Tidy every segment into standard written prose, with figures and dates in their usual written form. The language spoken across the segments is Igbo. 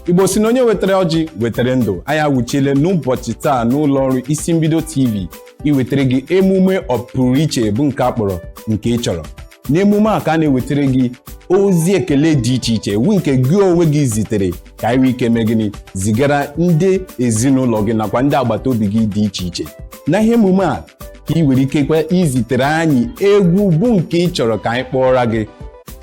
Igbo si na onye wetara ọjị wetara ndụ. Anyị awụchiele n'ụbọchị taa n'ụlọ ọrụ Isi Mbido TV iwetara gị emume ọpụrụ iche bụ nke a kpọrọ Nke Ị Chọrọ. N'emume a ka a na-ewetara gị ozi ekele dị iche iche wu nke gị onwe gị zitere ka anyị nwee ike mee gịnị, zigara ndị ezinụlọ gị nakwa ndị agbata obi gị dị iche iche. Na ihe emume a ka ị nwere ike kwa izitere anyị egwu bụ nke ị chọrọ ka anyị kpọọra gị.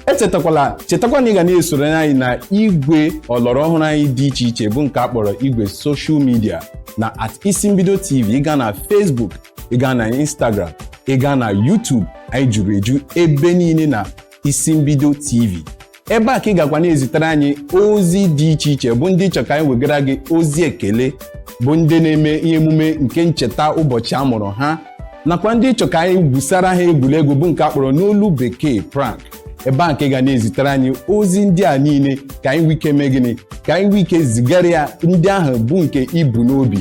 Echetakwala, chetakwa na ị ga na-esoro anyị na igwe ọlọrọ ọhụrụ anyị dị iche iche bụ nke a kpọrọ igwe social media na @IsiMbido TV. Ị gaa na Facebook, ị gaa na Instagram, ị gaa na YouTube, anyị juru eju ebe niile na Isi Mbido TV. Ebe a ka ị gakwa na-ezitere anyị ozi dị iche iche bụ ndị chọ ka anyị wegara gị ozi ekele, bụ ndị na-eme ihe emume nke ncheta ụbọchị a mụrụ ha, nakwa ndị chọ ka anyị gwusara ha egwuregwu bụ nke a kpọrọ n'olu bekee prank. Ebe a ka ị ga na-ezitere anyị ozi ndị a niile ka anyị nwee ike mee gịnị, ka anyị nwee ike zigara ya ndị ahụ bụ nke ibu n'obi.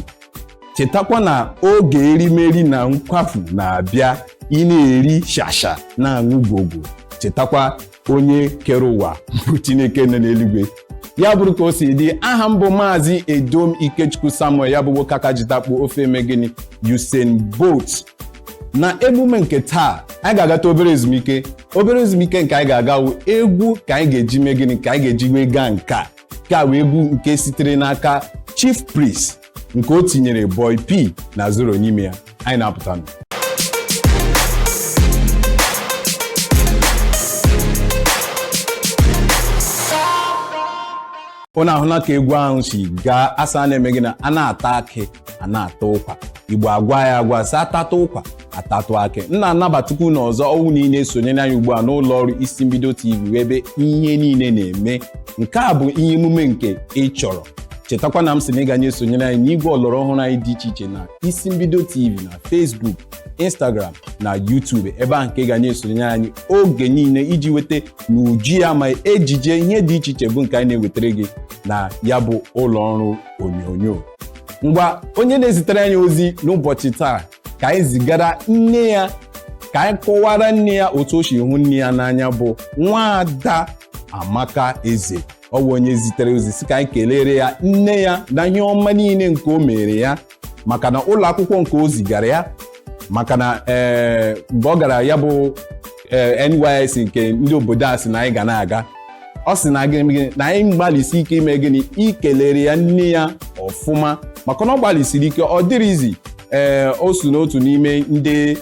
Chetakwa na oge erimeri na nkwafu na-abịa, ị na-eri shasha na-aṅụ gwogwo, chetakwa onye kere ụwa bụ Chineke nọ n'eluigwe. Ya bụrụ ka o si dị, aha m bụ Maazị Edom Ikechukwu Samuel, ya bụ nwoke aka jitakpo ofe eme gịnị, Usain Bolt. Na emume nke taa anyị ga-agata obere ezumike, obere ezumike nke anyị ga-agawu egwu ka anyị ga-eji mee gịnị, ka anyị ga-eji wee gaa nke a ka wee egwu nke sitere n'aka Chief Priest nke o tinyere Boy P na Zoro n'ime ya. Anyị na-apụta. Ụnụ ahụla ka egwu ahụ si gaa. Asa na-eme gị na a na-ata akị a na-ata ụkwa. Igbo agwa ya agwa sị atata ụkwa atatụ akị. M na-anabatukwu n'ọzọ ọnwụ niile esonyere anyị ugbu a n'ụlọ ọrụ Isi Mbido TV ebe ihe niile na-eme. Nke a bụ ihe emume nke ị chọrọ. Chetakwa na m sị na ị ga na-esonyere anyị n'igwe ọlọrọ ọhụrụ anyị dị iche iche na Isi Mbido TV na Facebook, Instagram na YouTube. Ebe ahụ nke ị ga na-esonyere anyị oge niile iji weta n'uju ya ma ejije ihe dị iche iche bụ nke anyị na-ewetara gị na ya bụ ụlọ ọrụ onyonyo. Ngwa, onye na-ezitere anyị ozi n'ụbọchị taa ka anyị zigara nne ya, ka anyị kọwara nne ya otu o si hụ nne ya n'anya bụ nwaada Amaka Eze. Ọ bụ onye zitere ozi sị ka anyị kelere ya nne ya na ihe ọma niile nke o mere ya, maka na ụlọ akwụkwọ nke o zigara ya, maka na ee mgbe ọ gara ya bụ NYSC nke ndị obodo a sị na anyị ga na-aga, ọ sị na gịnị na anyị gbalịsi ike ime gịnị, ikelere ya nne ya ọfụma, maka na ọ gbalịsiri ike, ọ dịrịzi. Ee, o so n'otu n'ime ndị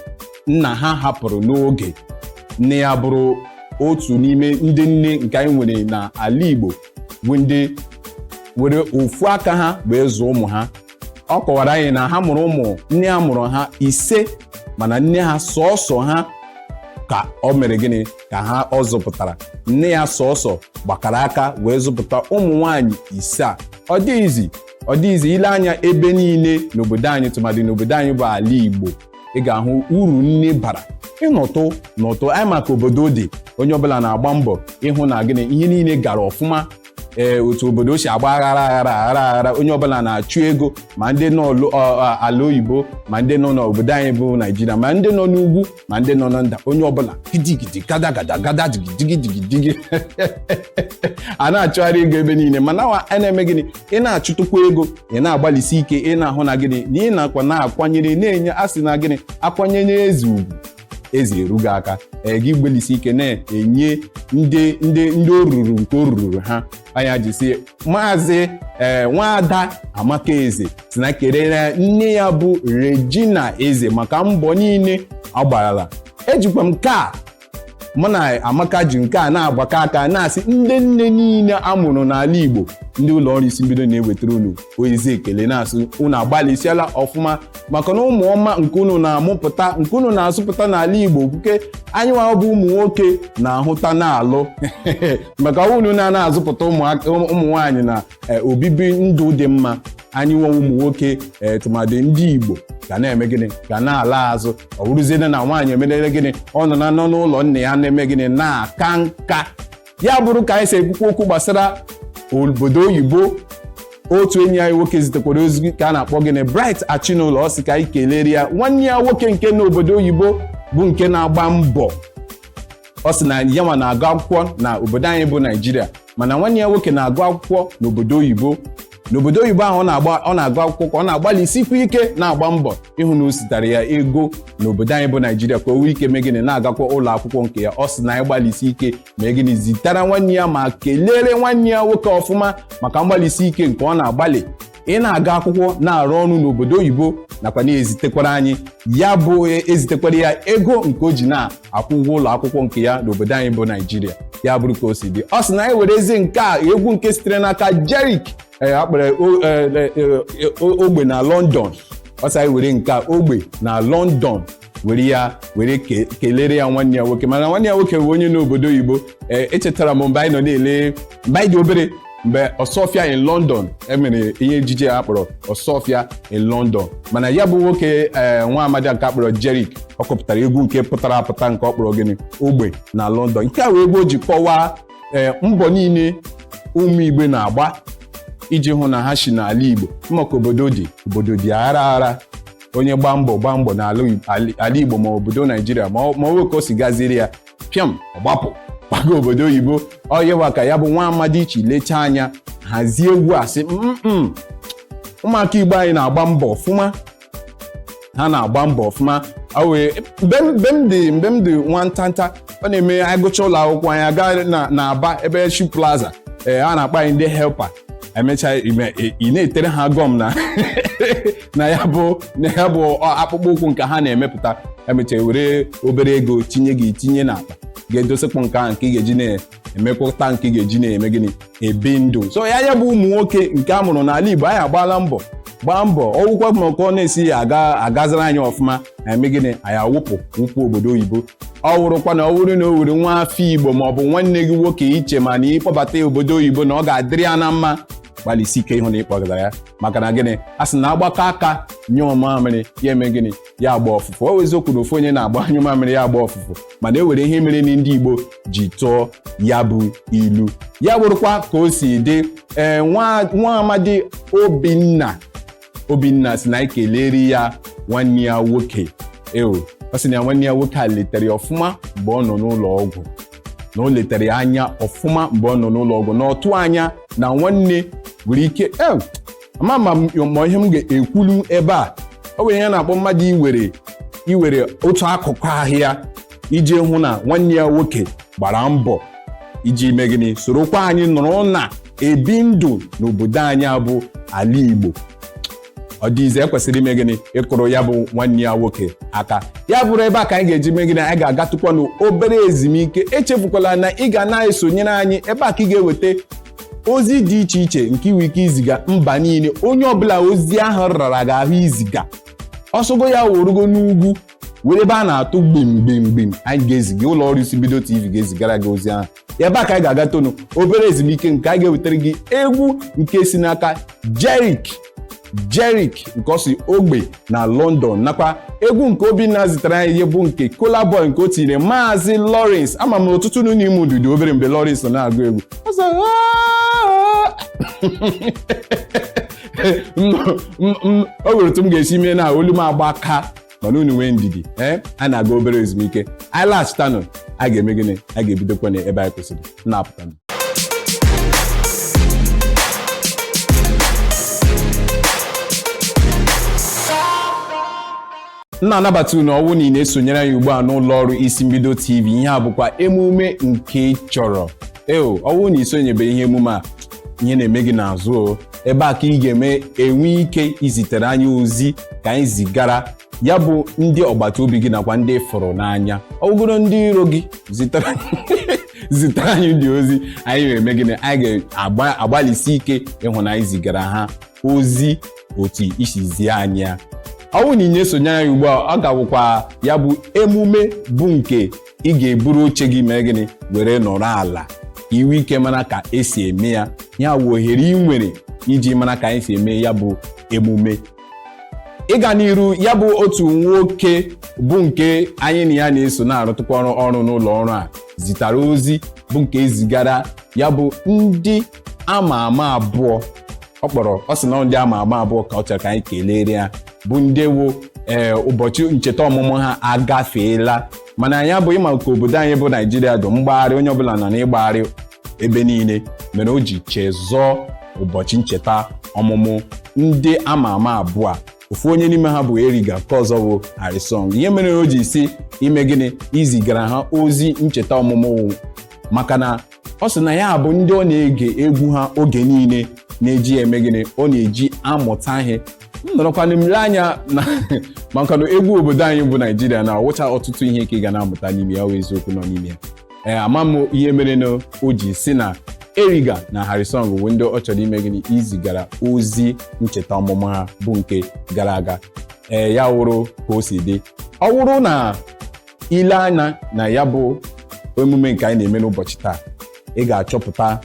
nna ha hapụrụ n'oge. Nne ya bụrụ otu n'ime ndị nne nke anyị nwere n'ala Igbo bụ ndị were ofu aka ha wee zụọ ụmụ ha. Ọ kọwara anyị na ha mụrụ ụmụ, nne ha mụrụ ha 5, mana nne ha sọọsọ ha ka o mere gịnị ka ha ọ zụpụtara. Nne ya sọọsọ gbakara aka wee zụpụta ụmụ nwaanyị 5 a. Ọ dịghịzi, ọ dịghịzi. Ile anya ebe niile n'obodo anyị, tụmadị n'obodo anyị bụ ala Igbo, ị ga-ahụ uru nne bara. Ịnọtụ nọtụ anyị maka obodo dị, onye ọbụla na-agba mbọ ịhụ na gịnị ihe niile gara ọfụma. Ee, otu obodo si agba aghara aghara aghara aghara, onye ọbụla na-achụ ego, ma ndị nọ ala oyibo, ma ndị nọ n'obodo anyị bụ Naijiria, ma ndị nọ n'ugwu, ma ndị nọ na nda, onye ọbụla gidigidi gada gada gada jigijigi jigijigi a na-achụgharị ego ebe niile. Mana a na-eme gịnị, ị na-achụtụkwa ego, ị na-agbalịsi ike, ị na-ahụ na gịnị na ị nakwa na-akwanyere na-enye. A sị na gịnị, akwanyere eze ugwu, eze erughị aka. Ee, gị gbalịsi ike na-enye ndị ndị ndị o ruru nke o ruru ha. Anya ji si maazị ee nwaada Amaka Eze si na kelere nne ya bụ Regina Eze maka mbọ niile ọ gbarala. Ejikwa m nke a, mụ na Amaka ji nke a na-agbakọ aka na-asị ndị nne niile a mụrụ n'ala Igbo, ndị ụlọ ọrụ Isi Mbido na-ewetara unu ozi ekele, na-asị unu agbalịsiala ọfụma, maka na ụmụ ọma nke unu na-amụpụta, nke unu na-azụpụta n'ala Igbo, buke anyị nwa bụ ụmụ nwoke na-ahụta na-alụ, maka unu na-ana azụpụta ụmụ nwaanyị na obibi ndụ dị mma. Anyị nwe ụmụ nwoke, tụmadị ndị Igbo, ga na-eme gịnị, ga na-ala azụ. Ọ bụrụzie na nwaanyị emelele gịnị, ọ nọ na nọ n'ụlọ nna ya na-eme gịnị, na-aka nka. Ya bụrụ ka anyị si ekwukwa okwu gbasara obodo oyibo, otu enyi anyị nwoke zitekwara ozi ka a na-akpọ gịnị, Bright Achinụlọ. Ọ sị ka anyị kelere ya nwanne ya nwoke nke n'obodo oyibo bụ nke na-agba mbọ. Ọ sị na ya nwa na-agụ akwụkwọ na obodo anyị bụ Naijiria, mana Mana nwanne ya nwoke na-agụ akwụkwọ n'obodo oyibo. N'obodo oyibo ahụ ọ na-agụ akwụkwọ ka ọ na-agbalịsikwa ike na-agba mbọ ịhụ na o sitere ya ego n'obodo anyị bụ Naijiria ka o nwee ike mee gịnị, na-agakwa ụlọ akwụkwọ nke ya. Ọ sị na ịgbalịsi ike mee gịnị, zitara nwanne ya ma kelere nwanne ya nwoke ọfụma maka mgbalịsi ike nke ọ na-agbalị ị na-aga akwụkwọ, na-arụ ọrụ n'obodo oyibo, nakwa na-ezitekwara anyị ya bụ ezitekwara ya ego nke o ji na-akwụ ụgwọ ụlọ akwụkwọ nke ya n'obodo anyị bụ Naijiria. Ya bụrụ ka o si dị, ọ sị na anyị werezie nke a, egwu nke sitere n'aka Jeriq, akpọrọ Ogbe na London. Ọ sị anyị were nke a, Ogbe na London, were ya were kelere ya nwanne ya nwoke, mana nwanne ya nwoke bụ onye n'obodo oyibo. Ee, echetara m mgbe anyị nọ na-ele, mgbe anyị dị obere, mgbe Ọsọfịa in London emere ihe ejije a kpọrọ Ọsọfịa in London. Mana ya bụ nwoke, ee, nwa amadi nke akpọrọ Jeriq, ọ kọpụtara egwu nke pụtara apụta nke ọ kpọrọ gịnị, Ogbe na London. Nke a wee egwu o ji kọwaa ee mbọ niile ụmụ Igbo na-agba iji hụ na ha si n'ala Igbo maka obodo dị, obodo dị aghara aghara. Onye gbaa mbọ, gbaa mbọ n'ala ala Igbo ma obodo Naijiria, ma ọ ka o si gaziri ya pịam, ọgbapụ gbaga obodo oyibo. Ọ ka ya bụ nwa amadi ichi lechaa anya hazie egwu a, sị ụmụaka Igbo anyị na-agba mbọ ọfụma, ha na-agba mbọ ọfụma. Wee mgbe m dị nwantanta, ọ na-eme anyị gụcha ụlọ akwụkwọ, anyị aga na Aba ebe Shoe Plaza, ee, a na-akpọ anyị ndị helper. Emechaa ị na-etere ha gum na ya bụ akpụkpọ ụkwụ nke ha na-emepụta. Emechaa were obere ego tinye gị, tinye n'akpa, ga-edosekpụ nke ahụ nke ị ga-eji na-emekwụta, nke ị ga-eji na-eme gịnị, ebi ndụ. So ya bụ ụmụ nwoke nke a mụrụ n'ala Igbo anyị agbaala mbọ, gbaa mbọ ọgwụkwa, ma ka ọ na-esi aga agazara anyị ọfụma, eme gịnị, anyị awụpụ wụpụ obodo oyibo. Ọ wụrụkwa na ọ wụrụ na o were nwa afọ Igbo ma ọ bụ nwanne gị nwoke iche ma na ịkpọbata ya obodo oyibo na ọ ga-adịrị ya na mma, gbalịsi ike ịhụ na ịkpọgara ya. Maka na gịnị? A sị na agbakọ aka nyụọ mamịrị, ya eme gịnị, ya agba ọfụfụ. Ọ eziokwu na ofu onye na-agba anyụ mamịrị ya agba ọfụfụ, mana e were ihe mere na ndị Igbo ji tụọ ya bụ ilu. Ya bụrụkwa ka o si dị. Ee, nwa amadi Obinna, Obinna si na anyị keleri ya nwanne ya nwoke. Eo, ọ sị na nwanne ya nwoke a letara ya ọfụma mgbe ọ nọ n'ụlọ ọgwụ, na o letara ya anya ọfụma mgbe ọ nọ n'ụlọ ọgwụ, na ọtụ anya na nwanne nwere ike ama ma ma ihe m ga-ekwulu ebe a. Ọ nwere ihe na-akpọ mmadụ iwere otu akụkụ ahịa iji hụ na nwanne ya nwoke gbara mbọ iji mee gịnị, sorokwa anyị nọrọ na ebi ndụ n'obodo anyị bụ ala Igbo. Ọ dịize ekwesịrị ime gịnị, ịkụrụ ya bụ nwanne ya nwoke aka. Ya bụrụ ebe a ka anyị ga-eji mee gịnị, anyị ga-agatụkwa n'obere ezumike. Echefukwala na ị ga na-esonyere anyị ebe a ka ị ga-eweta ozi dị iche iche nke inwe ike iziga mba niile, onye ọbụla ozi ahụ rara gị ahụ iziga, ọsọgo ya wụrụgo n'ugwu were ebe a na-atụ gbim gbim gbim, anyị ga-eziga, ụlọ ọrụ Isi Mbido TV ga-ezigara gị ozi ahụ. Ebe a ka anyị ga-aga tonu obere ezumike nke anyị ga-ewetara gị egwu nke si n'aka Jeriq, Jeriq nke ọ si Ogbe na London, nakwa egwu nke Obinna zitere anyị, ihe bụ nke Kola Boy nke o tinyere Maazị Lawrence. Ama m ọtụtụ n'ime unu dị obere mgbe Lawrence nọ na-agụ egwu. Ọ sị, "Ah!" O nwere otu m ga-esi mee na olu m agbaka, mana unu nwee ndidi. Ee, a na-aga obere ezumike, anyị laghachitanụ, a ga-eme gịnị, a ga-ebidokwa n'ebe anyị kwụsịrị na-apụtanụ. M na-anabata unu ọwụ na ị na-esonyere anyị ugbu a n'ụlọ ọrụ Isi Mbido TV. Ihe a bụkwa emume nke ị chọrọ. Eo, ọwụ na isonyebe ihe emume a, ihe na-eme gị n'azụ o. Ebe a ka ị ga-eme enwe ike izitere anyị ozi ka anyị zigara ya bụ ndị ọgbata obi gị nakwa ndị fụrụ n'anya, ọ bụgoro ndị iro gị, zitere anyị ndị ozi. Anyị ga-eme gịnị? Anyị ga-agbalịsi ike ịhụ na anyị zigara ha ozi otu isi zie anyị ya. Ọ bụrụ na ị na-esonye anyị ugbu a, ọ ga-abụkwa ya bụ emume bụ nke ị ga-eburu oche gị mee gịnị, were nọrọ ala iwe ike mara ka esi eme ya. Ya bụ ohere ị nwere iji mara ka anyị si eme ya bụ emume. Ịga n'iru, ya bụ otu nwoke bụ nke anyị na ya na-eso na-arụtụkwa ọrụ n'ụlọ ọrụ a zitere ozi bụ nke ezigara ya bụ ndị ama ama abụọ. Ọ kpọrọ, ọ sị na ndị ama ama abụọ ka ọ chọrọ ka anyị kelere ya, bụ ndị wụ ee ụbọchị ncheta ọmụmụ ha agafeela, mana anyị abụghị ma nke obodo anyị bụ Naijiria dụ mgbagharị, onye ọbụla nọ n'ịgbagharị. Ebe niile mere o ji chezọọ ụbọchị ncheta ọmụmụ ndị ama ama abụọ. Ofu onye n'ime ha bụ Eriga, nke ọzọ bụ Harrysong. Ihe mere o ji si ime gịnị izigara ha ozi ncheta ọmụmụ, maka na ọ sị na ya bụ ndị ọ na-ege egwu ha oge niile, na-eji eme gịnị, ọ na-eji amụta ihe. M nọrọkwana m lee anya na maka na egwu obodo anyị bụ Naijiria na ọwụcha ọtụtụ ihe ka ị ga na-amụta n'ime ya, ọ eziokwu nọ n'ime ya. Ee, ama m ihe mere na o ji si na Eriga na Harrysong bụ ndị ọ chọrọ ime gịnị, izigara ozi ncheta ọmụmụ ha bụ nke gara aga. Ee, ya wụrụ ka o si dị. Ọ wụrụ na ile anya na ya bụ emume nke anyị na-eme n'ụbọchị taa, ị ga-achọpụta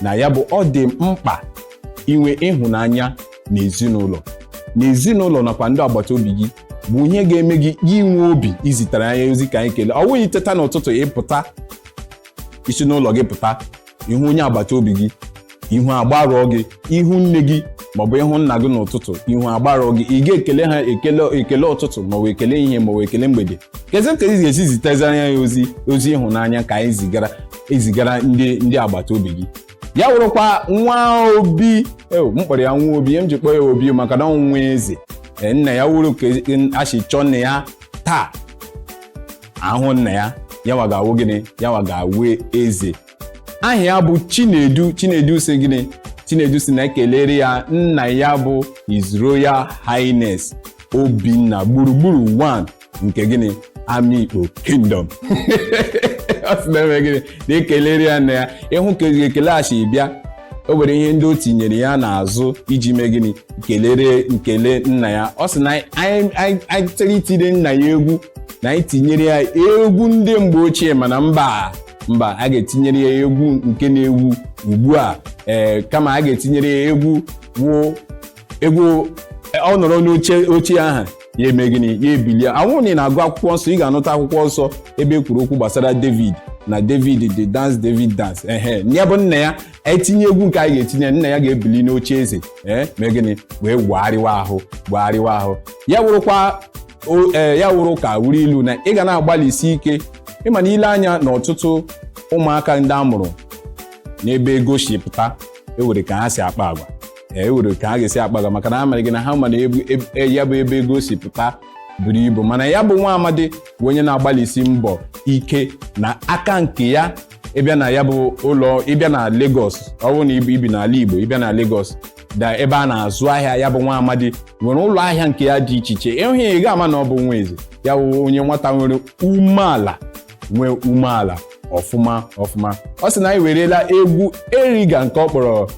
na ya bụ ọ dị mkpa inwe ịhụnanya n'ezinụlọ nakwa ndị agbata obi gị, bụ ihe ga-eme gị inwe obi izitere anyị ozi ka anyị kelee. Ọ wụghị teta n'ụtụtụ, ịpụta isi n'ụlọ gị pụta, ihu onye agbata obi gị, ihu agbarụọ gị, ihu nne gị maọbụ ịhụ nna gị n'ụtụtụ, ihu agbarụọ gị, ị ga-ekele ha ekele, ekele ụtụtụ maọbụ ekele ihe maọbụ ekele mgbede. Kezi ka ị ga-esi zitezara ya ozi ịhụnanya ka anyị zigara ezigara ndị agbata obi gị? Ya wụrụkwa nwa obi m kpọrọ ya nwa obi, m ji kpọọ ya obi maka na nwa eze nna ya wụrụ ka a si chọọ nna ya taa ahụ nna ya, yawa ga-awụ gịnị, yawa ga-awụ eze. Aha ya bụ Chinedu. Chinedu si gịnị? Chinedu si na ekelere ya nna ya bụ His Royal Highness Obinna Gburugburu 1 nke gịnị, Amikpo Kingdom. Ọ sị na eme gịnị, na-ekelere ya nna ya. Ịhụ ka ekele a si bịa, o nwere ihe ndị o tinyere ya n'azụ iji mee gịnị, kelere nkele nna ya. Ọ sị na anyị chọrọ itinye nna ya egwu, na anyị tinyere ya egwu ndị mgbe ochie, mana mba mba, a ga-etinyere ya egwu nke na-ewu ugbu a. Ee, kama a ga-etinyere ya egwu wụ egwu ọ nọrọ n'oche ochie aha ya eme gịnị, ya ebilie. Awụ na ị na-agụ akwụkwọ nsọ, ị ga-anụta akwụkwọ nsọ ebe e kwuru okwu gbasara David na David the dance, David dance. Ehe, ya bụ nna ya etinye egwu nke anyị ga-etinye, nna ya ga-ebili n'oche eze, ee, mee gịnị, wee gbagharịwa ahụ, gbagharịwa ahụ. Ya wụrụkwa ee, ya wụrụ ka wuru ilu na ị ga na-agbalịsi ike. Ịma na ile anya na ọtụtụ ụmụaka ndị a mụrụ n'ebe ego si pụta, ewere ka ha si akpa agwa, ewere ka ha ga-esi akpa agwa, maka na ha mara gị na ha mana ya bụ ebe ego si pụta buru ibu. Mana ya bụ nwa amadi bụ onye na-agbalịsi mbọ ike na aka nke ya. Ịbịa na ya bụ ụlọ, ịbịa na Lagos, ọ bụrụ na ibi n'ala Igbo, ịbịa na Lagos da ebe a na-azụ ahịa, ya bụ nwa amadi nwere ụlọ ahịa nke ya dị iche iche. Ịhụ ya, ị ga-ama na ọ bụ nwa eze. Ya bụ onye nwata nwere umeala, nwee umeala ọfụma ọfụma. Ọ sị na anyị werela egwu Eriga nke ọ kpọrọ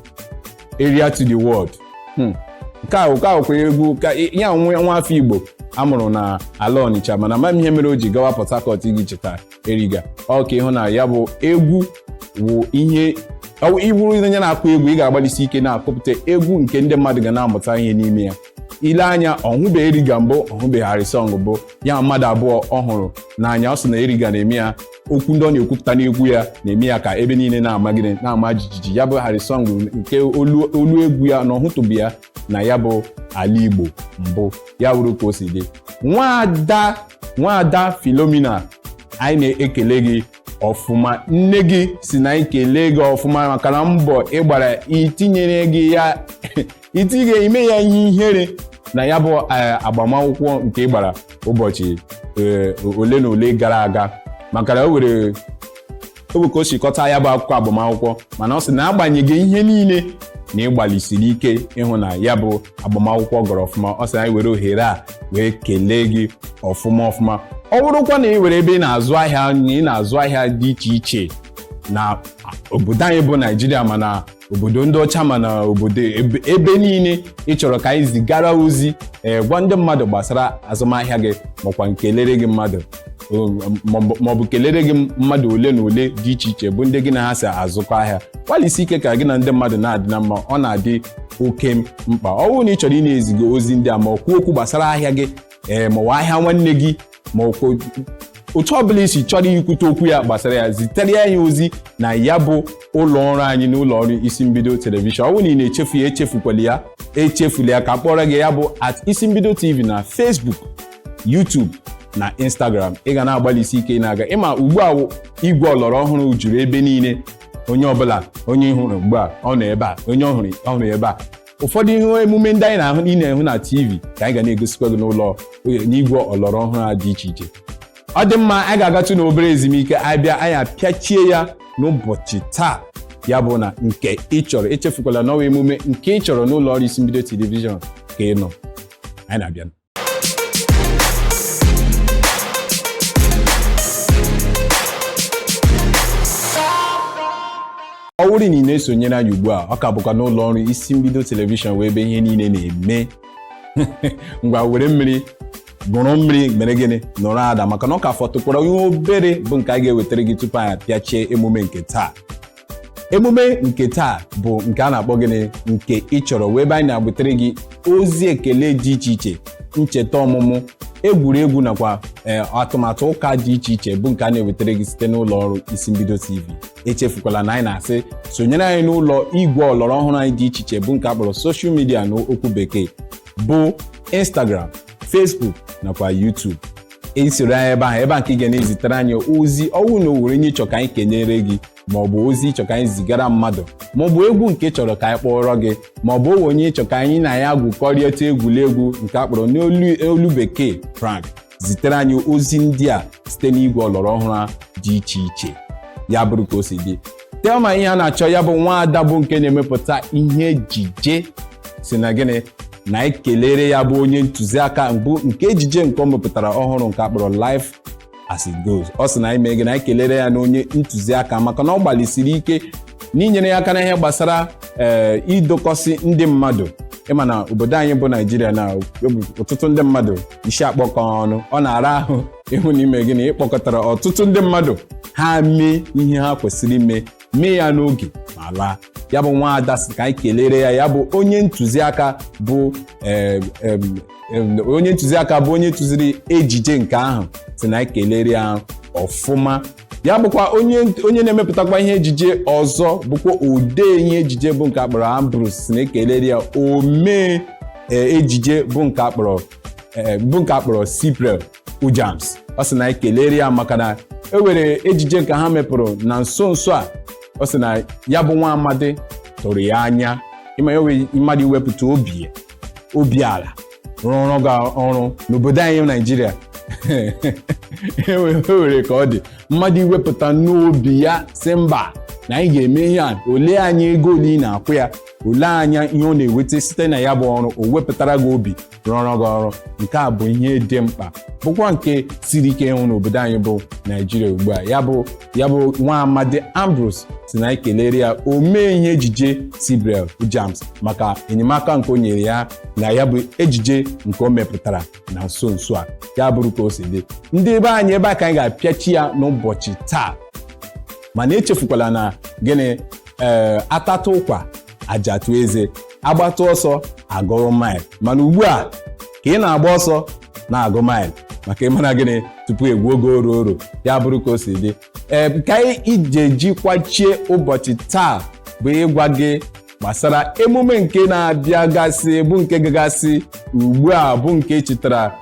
Area to the World. Nke a kwa egwu ka ya nwe nwa afọ Igbo amụrụ na ala Ọnịcha, mana ama m ihe mere o ji gawa Port Harcourt iji cheta Eriga. Ọ ka ịhụ na ya bụ egwu wụ ihe ịbụrụ onye na-akụ egwu, ị ga-agbalịsi ike na-akụpụta egwu nke ndị mmadụ ga na-amụta ihe n'ime ya. Ile anya, ọhụbe Eriga mbụ, ọhụbe Harrysong bụ ya mmadụ abụọ ọ hụrụ n'anya. Ọ sị na Eriga na-eme ya, okwu ndị ọ na-ekwupụta n'egwu ya na-eme ya ka ebe niile na-ama gịnị, na-ama jijiji. Ya bụ Harrysong nke olu egwu ya na ọhụtụbụ ya na ya bụ ala Igbo mbụ. Ya wuru ka o si dị. Nwaada Philomena, anyị na-ekele gị ọfụma. Nne gị si na anyị kelee gị ọfụma maka na mbọ ịgbara itinyere gị ya itinye ime ya ihe ihere na ya bụ agbamakwụkwọ nke ị gbara ụbọchị ole na ole gara aga, maka na o were o ka o si kọta ya bụ akwụkwọ agbamakwụkwọ. Mana ọ sị na agbanyeghị ihe niile, na ịgbalịsiri ike ịhụ na ya bụ agbamakwụkwọ gọrọ ọfụma. Ọ sị anyị were ohere a wee kelee gị ọfụma ọfụma. Ọ bụrụkwa na ị were ebe ị na-azụ ahịa, na ị na-azụ ahịa dị iche iche na obodo anyị bụ Naijiria, mana obodo ndị ọcha, mana obodo ebe niile ị chọrọ ka anyị zigara ozi, ee, gwa ndị mmadụ gbasara azụmahịa gị, makwa nkelere gị mmadụ, maọbụ kelere gị mmadụ ole na ole dị iche iche bụ ndị gị na ha si azụkọ ahịa, gbalịsi ike ka gị na ndị mmadụ na-adị na mma. Ọ na-adị oke mkpa. Ọ bụrụ na ị chọrọ ị na-eziga ozi ndị a, ma ọ kwuo okwu gbasara ahịa gị, ee, ma ọ ahịa nwanne gị, ma otu ọbụla isi chọrọ ikwute okwu ya gbasara ya, zitere ya ozi na ya bụ ụlọ ọrụ anyị, n'ụlọ ọrụ Isi Mbido Television. Ọ bụrụ na ị na-echefu ya, echefukwala ya, echefula ya ka kpọrọ gị ya bụ @IsiMbidoTV na Facebook, YouTube na Instagram. Ị ga na-agbalịsi ike na-aga ịma ugbu a igwe ọlọrọ ọhụrụ juru ebe niile. Onye ọbụla onye hụrụ ugbu a, ọ nọ ebe a. Onye ọhụrụ ọhụrụ ebe a, ụfọdụ ihe emume ndị anyị na-ahụ, ị na-ehụ na TV, ka anyị ga na-egosikwa gị n'ụlọ n'igwe ọlọrọ ọhụrụ a dị iche iche. Ọ dị mma, anyị ga-agatụ n'obere ezumike. Anyị bịa, anyị apịachie ya n'ụbọchị taa. Ya bụ na Nke Ị Chọrọ, echefukwala n'ọwa emume Nke Ị Chọrọ n'ụlọ ọrụ Isi Mbido Telivishọn ka ị nọ. Anyị na-abịa. Ọ bụrụ na ị na-esonyere anyị ugbu a, ọ ka bụkwa n'ụlọ ọrụ Isi Mbido Telivishọn, wee ebe ihe niile na-eme. Ngwa, were mmiri gụrụ mmiri, mere gịnị, nọrọ ada, maka na ọ ka fọtụkwara ihe obere bụ nke a ga-ewetara gị tupu anyị apịachie emume nke taa. Emume nke taa bụ nke a na-akpọ gịnị? Nke Ị Chọrọ, wee ebe anyị na-agbutere gị ozi ekele dị iche iche, ncheta ọmụmụ, egwuregwu, nakwa atụmatụ ụka dị iche iche, bụ nke a na-ewetara gị site n'ụlọ ọrụ Isi Mbido TV. Echefukwala na anyị na-asị sonyere anyị n'ụlọ igwe ọlọrọ ọhụrụ anyị dị iche iche, bụ nke a kpọrọ social media n'okwu bekee, bụ Instagram, Facebook nakwa YouTube. Isoro anyị ebe ahụ, ebe a nke ị ga na-ezitere anyị ozi ọnwụ na owere onye ịchọ ka anyị kenyere gị, maọbụ ozi ịchọ ka anyị zigara mmadụ, maọbụ egwu nke chọrọ ka anyị kpọrọ gị, maọbụ owe onye ịchọ ka anyị na ya gwukọrịta egwuregwu nke a kpọrọ n'olu olu bekee prank. Zitere anyị ozi ndị a site n'igwe ọlọrọ ọhụrụ dị iche iche. Ya bụrụ ka o si dị, Telma ihe a na-achọ, ya bụ nwaada bụ nke na-emepụta ihe ejije, si na gịnị, na ekelere ya bụ onye ntụziaka mbụ nke ejije nke ọ mepụtara ọhụrụ nke akpọrọ Life As It Goes. Ọ sị na anyị mee gị na anyị kelere ya na onye ntụziaka, maka na ọ gbalịsiri ike n'inyere ya aka na ihe gbasara idokọsị ndị mmadụ. Ịma na obodo anyị bụ Naijiria na ọtụtụ ndị mmadụ isi akpọkọ ọnụ, ọ na-ara ahụ ịhụ n'ime gị na ịkpọkọtara ọtụtụ ndị mmadụ, ha mee ihe ha kwesịrị ime, mee ya n'oge ma laa. Ya bụ nwaada sị ka anyị kelere ya, ya bụ onye ntụziaka, bụ onye ntụziaka, bụ onye tụziri ejije nke ahụ, si na anyị kelere ya ọfụma. Ya bụkwa onye na-emepụtakwa ihe ejije ọzọ, bụkwa odee ihe ejije, bụ nke akpọrọ Ambrose, si na ekelere ya omee ejije, bụ nke akpọrọ Cyprian Ujams. Ọ sị na anyị kelere ya maka na e were ejije nke ha mepụrụ na nso nso a. Ọ sị na ya bụ nwa amadi tụrụ ya anya. Ịma ya wee mmadụ iwepụta obi obi ala rụọrọ gị ọrụ n'obodo anyị Naijiria, e were ka ọ dị mmadụ iwepụta n'obi ya si mba, na anyị ga-eme ihe a. Ole anyị ego ole ị na-akwụ ya, ole anya ihe ọ na-eweta site na ya bụ ọrụ, o wepụtara gị obi rụọrọ gị ọrụ. Nke a bụ ihe dị mkpa, bụkwa nke siri ike ịhụ n'obodo anyị bụ Naijiria ugbu a. Ya bụ nwa amadi Ambrose si na anyị kelere ya omee ihe ejije Cyprian Ujams maka enyemaka nke o nyere ya na ya bụ ejije nke o mepụtara na nso nso a. Ya bụrụ ka o si dị, ndị ebe anyị, ebe a ka anyị ga-apịachi ya n'ụbọchị taa. Mana echefukwala na gịnị, atata ụkwa, ajatụ eze, agbata ọsọ, agụrụ mile. Mana ugbu a ka ị na-agba ọsọ na-agụ mile, maka ịmara gịnị tupu egwu oge oru oru. Ya bụrụ ka o si dị, ka anyị ije ji kwachie ụbọchị taa bụ ịgwa gị gbasara emume nke na-abịa gasị, bụ nke gagasị ugbu a, bụ nke chetara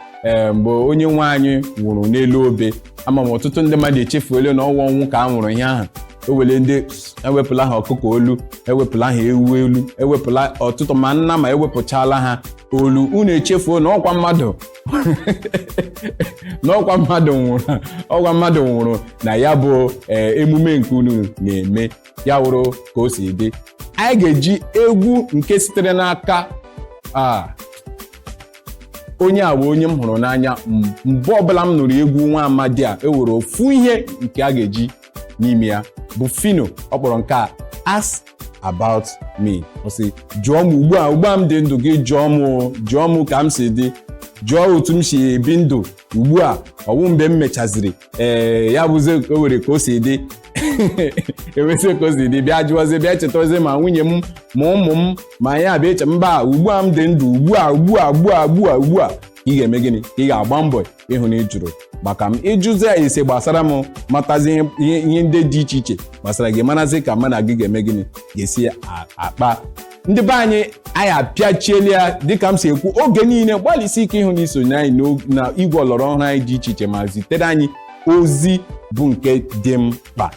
mgbe onye nwe anyị nwụrụ n'elu obe. Ama m ọtụtụ ndị mmadụ echefuola na ọnwụ ọnwụ ka a nwụrụ ihe ahụ. Ewele ndị ewepụla ha ọkụkọ olu, ewepụla ha ewu elu, ewepụla ọtụtụ ma nna ma ewepụchala ha olu. Unu echefuo na ọkwa mmadụ, na ọkwa mmadụ nwụrụ, ọkwa mmadụ nwụrụ na ya bụ emume nke unu na-eme. Ya wụrụ ka o si dị, anyị ga-eji egwu nke sitere n'aka a onye a bụ onye m hụrụ n'anya. Mgbe ọbụla m nụrụ egwu nwa amadi a, ewere ofu ihe nke a ga-eji n'ime ya bụ Phyno. Ọ kpọrọ nke a "Ask About Me". Ọ sị jụọ m ugbu a, ugbu a m dị ndụ, gị jụọ m o, jụọ m ka m si dị, jụọ otu m si ebi ndụ ugbu a. Ọwụ mgbe m mechaziri ya bụzi o were ka o si dị, ewezi ka o si dị, bịa jụọzie, bịa chetazie ma nwunye m ma ụmụ m ma ya bịa eche mba. Ugbu a m dị ndụ, ugbu a, ugbu a, ugbu a, ugbu a, ugbu a, ị ga-eme gịnị? Ị ga-agba mbọ ịhụ na ị jụrụ maka m, ịjụzi ya ese gbasara m, matazi ihe ndị dị iche iche gbasara gị, marazi ka mụ na gị ga-eme gịnị, ga-esi akpa. Ndị be anyị, anyị apịachiela ya. Dịka m si ekwu oge niile, gbalịsi ike ịhụ na isonye anyị na igwe ọlọrọ ọhụrụ anyị dị iche iche ma zitere anyị ozi bụ nke dị mkpa.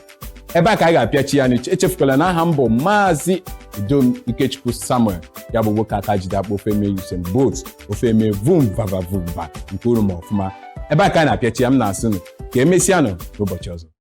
Ebe a ka anyị ga-apịachi ya. Echefukwala na aha m bụ Maazị Udom Ikechukwu Samuel, ya bụ nwoke aka jide akpọ ofeme Usain Bolt, ofeme vum vava vumva nke uru ma ọfụma. Ebe a ka anyị na-apịachi ya. M na-asị nụ ka emesịanụ n'ụbọchị ọzọ.